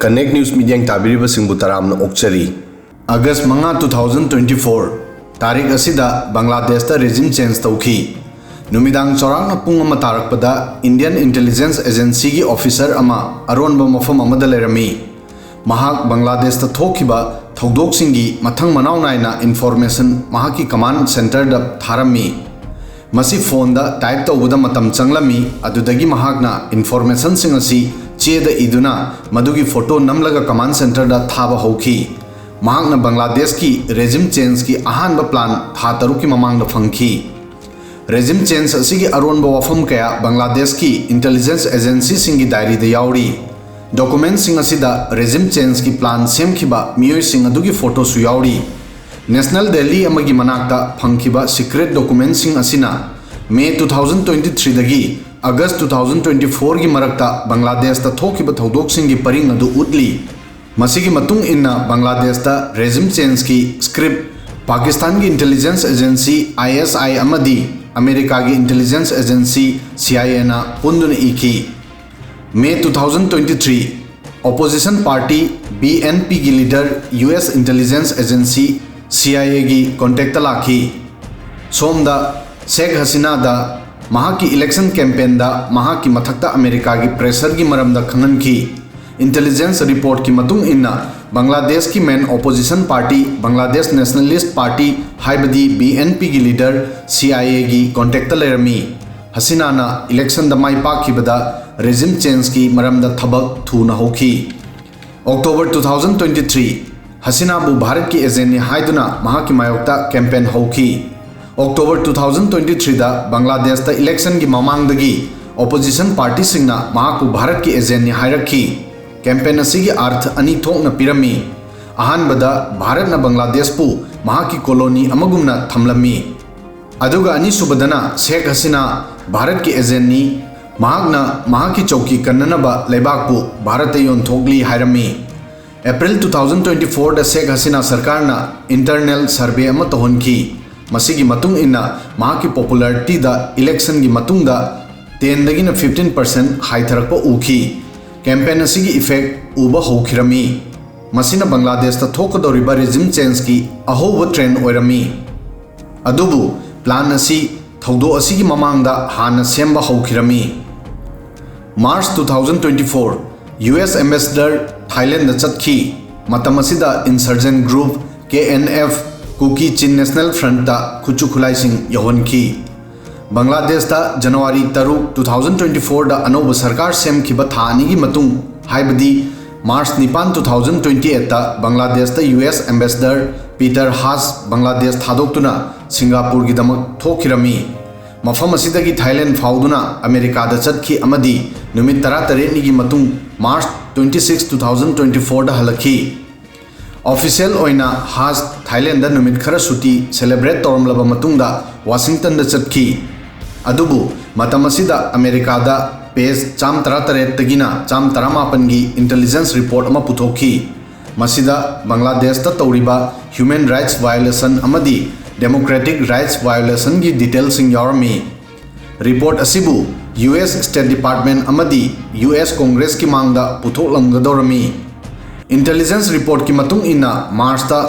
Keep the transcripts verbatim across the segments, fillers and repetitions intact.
Connect News ꯃꯤꯠꯌꯦꯡ ꯇꯥꯕꯤꯔꯤꯕꯁꯤꯡꯕꯨ ꯇꯔꯥꯝꯅ ꯑꯣꯛꯆꯔꯤ꯫ ꯑꯥꯒꯁ ꯃꯉꯥ, two thousand twenty four ꯇꯥꯔꯤꯛ ꯑꯁꯤꯗ ꯕꯪꯒ꯭ꯂꯥꯗꯦꯁꯇ regime change ꯇꯧꯈꯤ꯫ ꯅꯨꯃꯤꯗꯥꯡ ꯆꯥꯎꯔꯥꯛꯅ ꯄꯨꯡ ꯑꯃ ꯇꯥꯔꯛꯄꯗ Indian Intelligence Agencyꯒꯤ officer ꯑꯃ ꯑꯔꯣꯟꯕ ꯃꯐꯝ ꯑꯃꯗ ꯂꯩꯔꯝꯃꯤ꯫ ꯃꯍꯥꯛ ꯕꯪꯒ꯭ꯂꯥꯗꯦꯁꯇ ꯊꯣꯛꯈꯤꯕ ꯊꯧꯗꯣꯛꯁꯤꯡꯒꯤ ꯃꯊꯪ ꯃꯅꯥꯎ ꯅꯥꯏꯅ information ꯃꯍꯥꯛꯀꯤ command centreꯗ ꯊꯥꯔꯝꯃꯤ꯫ ꯃꯁꯤ phoneꯗ type ꯇꯧꯕꯗ ꯃꯇꯝ ꯆꯪꯂꯝꯃꯤ꯫ ꯑꯗꯨꯗꯒꯤ ꯃꯍꯥꯛꯅ informationꯁꯤꯡ ꯑꯁꯤ ꯆꯦꯗ ꯏꯗꯨꯅ ꯃꯗꯨꯒꯤ photo ꯅꯝꯂꯒ command centreꯗ ꯊꯥꯕ ꯍꯧꯈꯤ꯫ ꯃꯍꯥꯛꯅ ꯕꯪꯒ꯭ꯂꯥꯗꯦꯁꯀꯤ regime changeꯀꯤ ꯑꯍꯥꯟꯕ plan ꯊꯥ ꯇꯔꯨꯛꯀꯤ ꯃꯃꯥꯡꯗ ꯐꯪꯈꯤ꯫ Regime change ꯑꯁꯤꯒꯤ ꯑꯔꯣꯟꯕ ꯋꯥꯐꯝ ꯀꯌꯥ ꯕꯪꯒ꯭ꯂꯥꯗꯦꯁꯀꯤ intelligence agencyꯁꯤꯡꯒꯤ diaryꯗ ꯌꯥꯎꯔꯤ꯫ Documentꯁꯤꯡ ꯑꯁꯤꯗ regime changeꯀꯤ plan ꯁꯦꯝꯈꯤꯕ ꯃꯤꯑꯣꯏꯁꯤꯡ ꯑꯗꯨꯒꯤ photoꯁꯨ ꯌꯥꯎꯔꯤ꯫ National Daily ꯑꯃꯒꯤ ꯃꯅꯥꯛꯇ ꯐꯪꯈꯤꯕ secret documentꯁꯤꯡ ꯑꯁꯤꯅ May two thousand twenty threeꯗꯒꯤ August two thousand twenty fourꯒꯤ ꯃꯔꯛꯇ ꯕꯪꯒ꯭ꯂꯥꯗꯦꯁꯇ ꯊꯣꯛꯈꯤꯕ ꯊꯧꯗꯣꯛꯁꯤꯡꯒꯤ ꯄꯔꯤꯡ ꯑꯗꯨ ꯎꯠꯂꯤ꯫ ꯃꯁꯤꯒꯤ ꯃꯇꯨꯡ ꯏꯟꯅ ꯕꯪꯒ꯭ꯂꯥꯗꯦꯁꯇ regime changeꯀꯤ script ꯄꯥꯀꯤꯁꯇꯥꯟꯒꯤ intelligence agency ISI ꯑꯃꯗꯤ ꯑꯃꯦꯔꯤꯀꯥꯒꯤ intelligence agency CIAꯅ ꯄꯨꯟꯗꯨꯅ ꯏꯈꯤ꯫ May two thousand twenty three opposition party BNPꯒꯤ leader US intelligence agency CIAꯒꯤ contactꯇ ꯂꯥꯛꯈꯤ꯫ ꯁꯣꯝꯗ ꯁꯦꯈ ꯍꯁꯤꯅꯥꯗ ꯃꯍꯥꯛꯀꯤ election campaignꯗ ꯃꯍꯥꯛꯀꯤ ꯃꯊꯛꯇ ꯑꯃꯦꯔꯤꯀꯥꯒꯤ pressureꯒꯤ ꯃꯔꯝꯗ ꯈꯪꯍꯟꯈꯤ꯫ Intelligence reportꯀꯤ ꯃꯇꯨꯡ ꯏꯟꯅ ꯕꯪꯒ꯭ꯂꯥꯗꯦꯁꯀꯤ main opposition party Bangladesh Nationalist Party ꯍꯥꯏꯕꯗꯤ BNPꯒꯤ leader CIAꯒꯤ contactꯇ ꯂꯩꯔꯝꯃꯤ꯫ ꯍꯁꯤꯅꯥꯅ electionꯗ ꯃꯥꯏ ꯄꯥꯛꯈꯤꯕꯗ regime changeꯀꯤ ꯃꯔꯝꯗ ꯊꯕꯛ ꯊꯨꯅ ꯍꯧꯈꯤ꯫ October two thousand twenty three ꯍꯁꯤꯅꯥꯕꯨ ꯚꯥꯔꯠꯀꯤ agentꯅꯤ ꯍꯥꯏꯗꯨꯅ ꯃꯍꯥꯛꯀꯤ ꯃꯥꯌꯣꯛꯇ campaign ꯍꯧꯈꯤ꯫ October two thousand twenty threeꯗ ꯕꯪꯒ꯭ꯂꯥꯗꯦꯁꯇ electionꯒꯤ ꯃꯃꯥꯡꯗꯒꯤ opposition partyꯁꯤꯡꯅ ꯃꯍꯥꯛꯄꯨ ꯚꯥꯔꯠꯀꯤ agentꯅꯤ ꯍꯥꯏꯔꯛꯈꯤ꯫ Campaign ꯑꯁꯤꯒꯤ ꯑꯔꯊ ꯑꯅꯤ ꯊꯣꯛꯅ ꯄꯤꯔꯝꯃꯤ꯫ ꯑꯍꯥꯟꯕꯗ, ꯚꯥꯔꯠꯅ ꯕꯪꯒ꯭ꯂꯥꯗꯦꯁꯄꯨ ꯃꯍꯥꯛꯀꯤ colony ꯑꯃꯒꯨꯝꯅ ꯊꯝꯂꯝꯃꯤ꯫ ꯑꯗꯨꯒ ꯑꯅꯤꯁꯨꯕꯗꯅ, ꯁꯦꯈ ꯍꯁꯤꯅꯥ ꯚꯥꯔꯠꯀꯤ agentꯅꯤ, ꯃꯍꯥꯛꯅ ꯃꯍꯥꯛꯀꯤ ꯆꯧꯀꯤ ꯀꯟꯅꯅꯕ ꯂꯩꯕꯥꯛꯄꯨ ꯚꯥꯔꯠꯇ ꯌꯣꯟꯊꯣꯛꯂꯤ ꯍꯥꯏꯔꯝꯃꯤ꯫ April two thousand twenty fourꯗ ꯁꯦꯈ ꯍꯁꯤꯅꯥ ꯁꯔꯀꯥꯔꯅ internal survey ꯑꯃ ꯇꯧꯍꯟꯈꯤ꯫ ꯃꯁꯤꯒꯤ ꯃꯇꯨꯡ ꯏꯟꯅ ꯃꯍꯥꯛꯀꯤ popularityꯗ electionꯒꯤ ꯃꯇꯨꯡꯗ tenꯗꯒꯤꯅ fifteen percent ꯍꯥꯏꯊꯔꯛꯄ ꯎꯈꯤ꯫ ꯀꯦꯝꯄꯦꯟ ꯑꯁꯤꯒꯤ ꯏꯐꯦꯛ ꯎꯕ ꯍꯧꯈꯤꯔꯝꯃꯤ꯫ ꯃꯁꯤꯅ ꯕꯪꯒ꯭ꯂꯥꯗꯦꯁꯇ ꯊꯣꯛꯀꯗꯧꯔꯤꯕ ꯔꯦꯖꯤꯝ ꯆꯦꯟꯖꯀꯤ ꯑꯍꯧꯕ ꯇ꯭ꯔꯦꯟ ꯑꯣꯏꯔꯝꯃꯤ꯫ ꯑꯗꯨꯕꯨ ꯄ꯭ꯂꯥꯟ ꯑꯁꯤ ꯊꯧꯗꯣꯛ ꯑꯁꯤꯒꯤ ꯃꯃꯥꯡꯗ ꯍꯥꯟꯅ ꯁꯦꯝꯕ ꯍꯧꯈꯤꯔꯝꯃꯤ꯫ March two thousand twenty four, U S ambassador Thailand ꯆꯠꯈꯤ꯫ ꯃꯇꯝ ꯑꯁꯤꯗ insurgent group K N F, Kuki Chin national ꯐ꯭ꯔꯟꯠꯇ ꯈꯨꯠꯁꯨ ꯈꯨꯠꯂꯥꯏꯁꯤꯡ ꯌꯧꯍꯟꯈꯤ꯫ ꯕꯪꯒ꯭ꯂꯥꯗꯦꯁꯇ ꯖꯅꯋꯥꯔꯤ ꯇꯔꯨꯛ, two thousand twenty fourꯗ ꯑꯅꯧꯕ ꯁꯔꯀꯥꯔ ꯁꯦꯝꯈꯤꯕ ꯊꯥ ꯑꯅꯤꯒꯤ ꯃꯇꯨꯡ, ꯍꯥꯏꯕꯗꯤ March ꯅꯤꯄꯥꯟ, two thousand twenty eightꯇ ꯕꯪꯒ꯭ꯂꯥꯗꯦꯁꯇ U S ambassador Peter Haas Bangladesh ꯊꯥꯗꯣꯛꯇꯨꯅ ꯁꯤꯡꯒꯥꯄꯨꯔꯒꯤꯗꯃꯛ ꯊꯣꯛꯈꯤꯔꯝꯃꯤ꯫ ꯃꯐꯝ ꯑꯁꯤꯗꯒꯤ ꯊꯥꯏꯂꯦꯟ ꯐꯥꯎꯗꯨꯅ ꯑꯃꯦꯔꯤꯀꯥꯗ ꯆꯠꯈꯤ ꯑꯃꯗꯤ ꯅꯨꯃꯤꯠ ꯇꯔꯥꯇꯔꯦꯠꯅꯤꯒꯤ ꯃꯇꯨꯡ March twenty six, two thousand twenty fourꯗ ꯍꯜꯂꯛꯈꯤ꯫ ꯑꯣꯐꯤꯁꯤꯌꯦꯜ ꯑꯣꯏꯅ ꯍꯥꯁ ꯊꯥꯏꯂꯦꯟꯗ ꯅꯨꯃꯤꯠ ꯈꯔ ꯁꯨꯇꯤ ꯁꯦꯂꯦꯕ꯭ꯔꯦꯠ ꯇꯧꯔꯝꯂꯕ ꯃꯇꯨꯡꯗ ꯋꯥꯁꯤꯡꯇꯟꯗ ꯆꯠꯈꯤ꯫ ꯑꯗꯨꯕꯨ ꯃꯇꯝ ꯑꯁꯤꯗ ꯑꯃꯦꯔꯤꯀꯥꯗ ꯄꯦꯖ ꯆꯥꯝ ꯇꯔꯥꯇꯔꯦꯠꯇꯒꯤꯅ ꯆꯥꯝ ꯇꯔꯥꯃꯥꯄꯟꯒꯤ ꯏꯟꯇꯦꯂꯤꯖꯦꯟꯁ ꯔꯤꯄꯣꯔꯠ ꯑꯃ ꯄꯨꯊꯣꯛꯈꯤ꯫ ꯃꯁꯤꯗ ꯕꯪꯒ꯭ꯂꯥꯗꯦꯁꯇ ꯇꯧꯔꯤꯕ ꯍ꯭ꯌꯨꯃꯦꯟ ꯔꯥꯏꯠꯁ ꯚꯥꯏꯑꯣꯂꯦꯁꯟ ꯑꯃꯗꯤ ꯗꯦꯃꯣꯀ꯭ꯔꯦꯇꯤꯛ ꯔꯥꯏꯠꯁ ꯚꯥꯏꯑꯣꯂꯦꯁꯟꯒꯤ ꯗꯤꯇꯦꯜꯁꯤꯡ ꯌꯥꯎꯔꯝꯃꯤ꯫ ꯔꯤꯄꯣꯔꯠ ꯑꯁꯤꯕꯨ ꯌꯨ ꯑꯦꯁ ꯁ꯭ꯇꯦꯠ ꯗꯤꯄꯥꯔꯠꯃꯦꯟ ꯑꯃꯗꯤ ꯌꯨ ꯑꯦꯁ ꯀꯣꯡꯒ꯭ꯔꯦꯁꯀꯤ ꯃꯥꯡꯗ ꯄꯨꯊꯣꯛꯂꯝꯒꯗꯧꯔꯝꯃꯤ꯫ ꯏꯟꯇꯦꯂꯤꯖꯦꯟꯁ ꯔꯤꯄꯣꯔꯠꯀꯤ ꯃꯇꯨꯡ ꯏꯟꯅ, ꯃꯥꯔꯆꯇ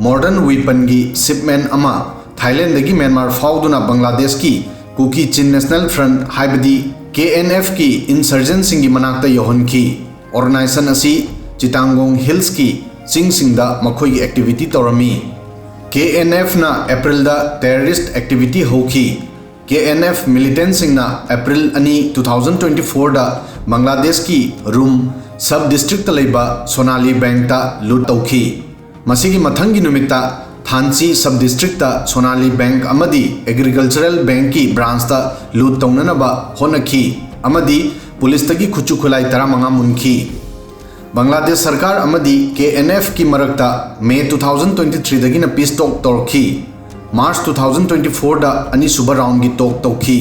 ꯃꯣꯗꯔꯟ ꯋꯤꯄꯟꯒꯤ ꯁꯤꯞꯃꯦꯟ ꯑꯃ ꯊꯥꯏꯂꯦꯟꯗꯒꯤ ꯃ꯭ꯌꯥꯟꯃꯥꯔ ꯐꯥꯎꯗꯨꯅ ꯕꯪꯒ꯭ꯂꯥꯗꯦꯁꯀꯤ ꯀꯨꯀꯤ ꯆꯤꯟ ꯅꯦꯁꯅꯦꯜ ꯐ꯭ꯔꯟꯠ, ꯍꯥꯏꯕꯗꯤ ꯀꯦ ꯑꯦꯟ ꯑꯦꯐꯀꯤ ꯏꯟꯁꯔꯖꯦꯟꯁꯤꯡꯒꯤ ꯃꯅꯥꯛꯇ ꯌꯧꯍꯟꯈꯤ꯫ ꯑꯣꯔꯒꯅꯥꯏꯖꯦꯁꯟ ꯑꯁꯤ ꯆꯤꯇꯥꯡꯒꯣꯡ ꯍꯤꯜꯁꯀꯤ ꯆꯤꯡꯁꯤꯡꯗ ꯃꯈꯣꯏꯒꯤ ꯑꯦꯛꯇꯤꯚꯤꯇꯤ ꯇꯧꯔꯝꯃꯤ꯫ ꯀꯦ ꯑꯦꯟ ꯑꯦꯐꯅ ꯑꯦꯄ꯭ꯔꯤꯜꯗ ꯇꯦꯔꯣꯔꯤꯁ꯭ꯠ ꯑꯦꯛꯇꯤꯚꯤꯇꯤ ꯍꯧꯈꯤ꯫ ꯀꯦ ꯑꯦꯟ ꯑꯦꯐ ꯃꯤꯂꯤꯇꯦꯟꯠꯁꯤꯡꯅ ꯑꯦꯄ꯭ꯔꯤꯜ ꯑꯅꯤ, two thousand twenty fourꯗ ꯕꯪꯒ꯭ꯂꯥꯗꯦꯁꯀꯤ ꯔꯨꯝ ꯁꯕ ꯗꯤꯁꯇ꯭ꯔꯤꯛꯇ ꯂꯩꯕ ꯁꯣꯅꯥꯂꯤ ꯕꯦꯡꯛꯇ ꯂꯨꯠ ꯇꯧꯈꯤ꯫ ꯃꯁꯤꯒꯤ ꯃꯊꯪꯒꯤ ꯅꯨꯃꯤꯠꯇ ꯊꯥꯟꯆꯤ ꯁꯕ ꯗꯤꯁꯇ꯭ꯔꯤꯛꯇ ꯁꯣꯅꯥꯂꯤ ꯕꯦꯡꯛ ꯑꯃꯗꯤ ꯑꯦꯒ꯭ꯔꯤꯀꯜꯆꯔꯦꯜ ꯕꯦꯡꯛꯀꯤ ꯕ꯭ꯔꯥꯟꯆꯇ ꯂꯨꯠ ꯇꯧꯅꯅꯕ ꯍꯣꯠꯅꯈꯤ ꯑꯃꯗꯤ ꯄꯨꯂꯤꯁꯇꯒꯤ ꯈꯨꯠꯁꯨ ꯈꯨꯠꯂꯥꯏ ꯇꯔꯥꯃꯉꯥ ꯃꯨꯟꯈꯤ꯫ ꯕꯪꯒ꯭ꯂꯥꯗꯦꯁ ꯁꯔꯀꯥꯔ ꯑꯃꯗꯤ ꯀꯦ ꯑꯦꯟ ꯑꯦꯐꯀꯤ ꯃꯔꯛꯇ ꯃꯦ two thousand twenty threeꯗꯒꯤꯅ ꯄꯤꯁ ꯇꯣꯛ ꯇꯧꯔꯛꯈꯤ꯫ ꯃꯥꯔꯆ two thousand twenty fourꯗ ꯑꯅꯤꯁꯨꯕ ꯔꯥꯎꯟꯒꯤ ꯇꯣꯛ ꯇꯧꯈꯤ꯫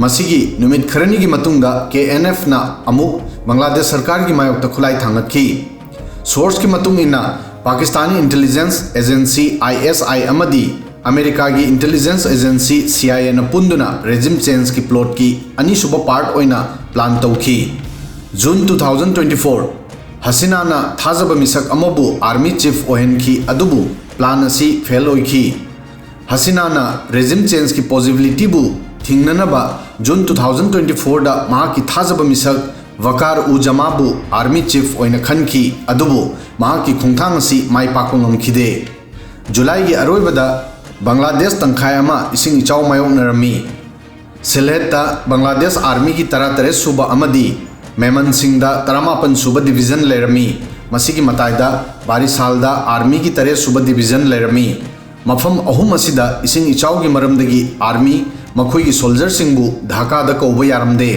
ꯃꯁꯤꯒꯤ ꯅꯨꯃꯤꯠ ꯈꯔꯅꯤꯒꯤ ꯃꯇꯨꯡꯗ ꯀꯦ ꯑꯦꯟ ꯑꯦꯐꯅ ꯑꯃꯨꯛ ꯕꯪꯒ꯭ꯂꯥꯗꯦꯁ ꯁꯔꯀꯥꯔꯒꯤ ꯃꯥꯌꯣꯛꯇ ꯈꯨꯠꯂꯥꯏ ꯊꯥꯡꯒꯠꯈꯤ꯫ ꯁꯣꯔꯁꯀꯤ ꯃꯇꯨꯡ ꯏꯟꯅ, ꯄꯥꯀꯤꯁꯇꯥꯅꯤ ꯏꯟꯇꯦꯂꯤꯖꯦꯟꯁ ꯑꯦꯖꯦꯟꯁꯤ, ꯑꯥꯏ ꯑꯦꯁ ꯑꯥꯏ, ꯑꯃꯗꯤ ꯑꯃꯦꯔꯤꯀꯥꯒꯤ ꯏꯟꯇꯦꯂꯤꯖꯦꯟꯁ ꯑꯦꯖꯦꯟꯁꯤ, ꯁꯤ ꯑꯥꯏ ꯑꯦꯅ ꯄꯨꯟꯗꯨꯅ ꯔꯦꯖꯤꯝ ꯆꯦꯟꯖꯀꯤ ꯄ꯭ꯂꯣꯠꯀꯤ ꯑꯅꯤꯁꯨꯕ ꯄꯥꯔꯠ ꯑꯣꯏꯅ ꯄ꯭ꯂꯥꯟ ꯇꯧꯈꯤ꯫ June two thousand twenty four, ꯍꯁꯤꯅꯥꯅ ꯊꯥꯖꯕ ꯃꯤꯁꯛ ꯑꯃꯕꯨ army chief ꯑꯣꯏꯍꯟꯈꯤ, ꯑꯗꯨꯕꯨ plan ꯑꯁꯤ fail ꯑꯣꯏꯈꯤ꯫ ꯍꯁꯤꯅꯥꯅ regime changeꯀꯤ possibilityꯕꯨ ꯊꯤꯡꯅꯅꯕ June two thousand twenty fourꯗ ꯃꯍꯥꯛꯀꯤ ꯊꯥꯖꯕ ꯃꯤꯁꯛ ꯋꯀꯥꯔ ꯎ ꯖꯃꯥꯕꯨ army chief ꯑꯣꯏꯅ ꯈꯟꯈꯤ, ꯑꯗꯨꯕꯨ ꯃꯍꯥꯛꯀꯤ ꯈꯣꯡꯊꯥꯡ ꯑꯁꯤ ꯃꯥꯏ ꯄꯥꯛꯄ ꯉꯝꯈꯤꯗꯦ꯫ Julyꯒꯤ ꯑꯔꯣꯏꯕꯗ ꯕꯪꯒ꯭ꯂꯥꯗꯦꯁ ꯇꯪꯈꯥꯏ ꯑꯃ ꯏꯁꯤꯡ ꯏꯆꯥꯎ ꯃꯥꯌꯣꯛꯅꯔꯝꯃꯤ꯫ ꯁꯤꯜꯍꯦꯠꯇ ꯕꯪꯒ꯭ꯂꯥꯗꯦꯁ armyꯒꯤ ꯇꯔꯥꯇꯔꯦꯠ ꯁꯨꯕ ꯑꯃꯗꯤ ꯃꯦꯃꯟꯁꯤꯡꯗ ꯇꯔꯥꯃꯥꯄꯟ ꯁꯨꯕ division ꯂꯩꯔꯝꯃꯤ꯫ ꯃꯁꯤꯒꯤ ꯃꯇꯥꯏꯗ ꯕꯥꯔꯤꯁꯥꯜꯗ armyꯒꯤ ꯇꯔꯦꯠ ꯁꯨꯕ division ꯂꯩꯔꯝꯃꯤ꯫ ꯃꯐꯝ ꯑꯍꯨꯝ ꯑꯁꯤꯗ ꯏꯁꯤꯡ ꯏꯆꯥꯎꯒꯤ ꯃꯔꯝꯗꯒꯤ army ꯃꯈꯣꯏꯒꯤ soldierꯁꯤꯡꯕꯨ ꯙꯥꯀꯥꯗ ꯀꯧꯕ ꯌꯥꯔꯝꯗꯦ꯫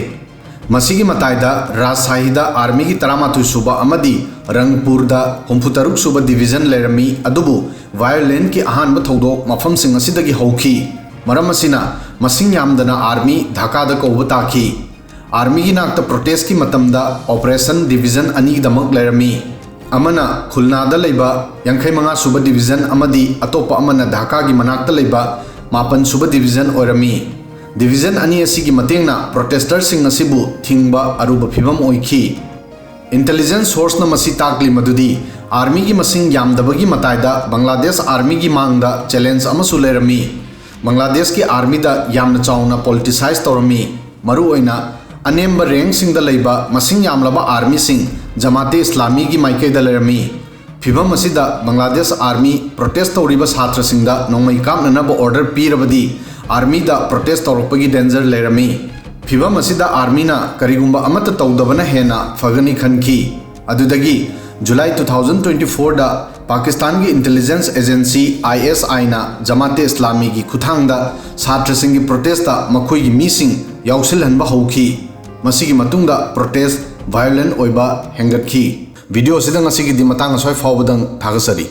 ꯃꯁꯤꯒꯤ ꯃꯇꯥꯏꯗ ꯔꯥꯖꯁꯥꯍꯤꯗ armyꯒꯤ ꯇꯔꯥꯃꯥꯊꯣꯏ ꯁꯨꯕ ꯑꯃꯗꯤ ꯔꯪꯄꯨꯔꯗ ꯍꯨꯝꯐꯨꯇꯔꯨꯛ ꯁꯨꯕ division ꯂꯩꯔꯝꯃꯤ, ꯑꯗꯨꯕꯨ violentꯀꯤ ꯑꯍꯥꯟꯕ ꯊꯧꯗꯣꯛ ꯃꯐꯝꯁꯤꯡ ꯑꯁꯤꯗꯒꯤ ꯍꯧꯈꯤ꯫ ꯃꯔꯝ ꯑꯁꯤꯅ, ꯃꯁꯤꯡ ꯌꯥꯝꯗꯅ army ꯙꯥꯀꯥꯗ ꯀꯧꯕ ꯇꯥꯈꯤ꯫ Armyꯒꯤ ꯅꯥꯛꯇ protestꯀꯤ ꯃꯇꯝꯗ operation division ꯑꯅꯤꯒꯤꯗꯃꯛ ꯂꯩꯔꯝꯃꯤ꯫ ꯑꯃꯅ ꯈꯨꯜꯅꯥꯗ ꯂꯩꯕ ꯌꯥꯡꯈꯩ ꯃꯉꯥ ꯁꯨꯕ division ꯑꯃꯗꯤ ꯑꯇꯣꯞꯄ ꯑꯃꯅ ꯙꯥꯀꯥꯒꯤ ꯃꯅꯥꯛꯇ ꯂꯩꯕ ꯃꯥꯄꯟ ꯁꯨꯕ division ꯑꯣꯏꯔꯝꯃꯤ꯫ Division ꯑꯅꯤ ꯑꯁꯤꯒꯤ ꯃꯇꯦꯡꯅ protesters ꯁꯤꯡ ꯑꯁꯤꯕꯨ ꯊꯤꯡꯕ ꯑꯔꯨꯕ ꯐꯤꯚꯝ ꯑꯣꯏꯈꯤ꯫ Intelligence source ꯅ ꯃꯁꯤ ꯇꯥꯛꯂꯤ ꯃꯗꯨꯗꯤ armyꯒꯤ ꯃꯁꯤꯡ ꯌꯥꯝꯗꯕꯒꯤ ꯃꯇꯥꯏꯗ ꯕꯪꯒ꯭ꯂꯥꯗꯦꯁ armyꯒꯤ ꯃꯥꯡꯗ challenge ꯑꯃꯁꯨ ꯂꯩꯔꯝꯃꯤ꯫ ꯕꯪꯒ꯭ꯂꯥꯗꯦꯁꯀꯤ armyꯗ ꯌꯥꯝꯅ ꯆꯥꯎꯅ politicize ꯇꯧꯔꯝꯃꯤ꯫ ꯃꯔꯨꯑꯣꯏꯅ ꯑꯅꯦꯝꯕ rankꯁꯤꯡꯗ ꯂꯩꯕ ꯃꯁꯤꯡ ꯌꯥꯝꯂꯕ armyꯁꯤꯡ ꯖꯃꯥꯇꯦ ꯏꯁꯂꯥꯃꯤꯒꯤ ꯃꯥꯏꯀꯩꯗ ꯂꯩꯔꯝꯃꯤ꯫ ꯐꯤꯚꯝ ꯑꯁꯤꯗ ꯕꯪꯒ꯭ꯂꯥꯗꯦꯁ army protest ꯇꯧꯔꯤꯕ ꯁꯥꯇ꯭ꯔꯁꯤꯡꯗ ꯅꯣꯡꯃꯩ ꯀꯥꯞꯅꯅꯕ order ꯄꯤꯔꯕꯗꯤ armyꯗ protest ꯇꯧꯔꯛꯄꯒꯤ danger ꯂꯩꯔꯝꯃꯤ꯫ ꯐꯤꯚꯝ ꯑꯁꯤꯗ armyꯅ ꯀꯔꯤꯒꯨꯝꯕ ꯑꯃꯠꯇ ꯇꯧꯗꯕꯅ ꯍꯦꯟꯅ ꯐꯒꯅꯤ ꯈꯟꯈꯤ꯫ ꯑꯗꯨꯗꯒꯤ July two thousand twenty fourꯗ ꯄꯥꯀꯤꯁꯇꯥꯟꯒꯤ intelligence agency ISIꯅ ꯖꯃꯥꯇꯦ ꯏꯁꯂꯥꯃꯤꯒꯤ ꯈꯨꯠꯊꯥꯡꯗ ꯁꯥꯇ꯭ꯔꯁꯤꯡꯒꯤ protestꯇ ꯃꯈꯣꯏꯒꯤ ꯃꯤꯁꯤꯡ ꯌꯥꯎꯁꯤꯜꯍꯟꯕ ꯍꯧꯈꯤ꯫ ꯃꯁꯤꯒꯤ ꯃꯇꯨꯡꯗ protest violent ꯑꯣꯏꯕ ꯍꯦꯟꯒꯠꯈꯤ꯫ Video ꯑꯁꯤꯗ ꯉꯁꯤꯒꯤꯗꯤ ꯃꯇꯥꯡ ꯑꯁ꯭ꯋꯥꯏ ꯐꯥꯎꯕꯗꯪ ꯊꯥꯒꯠꯆꯔꯤ꯫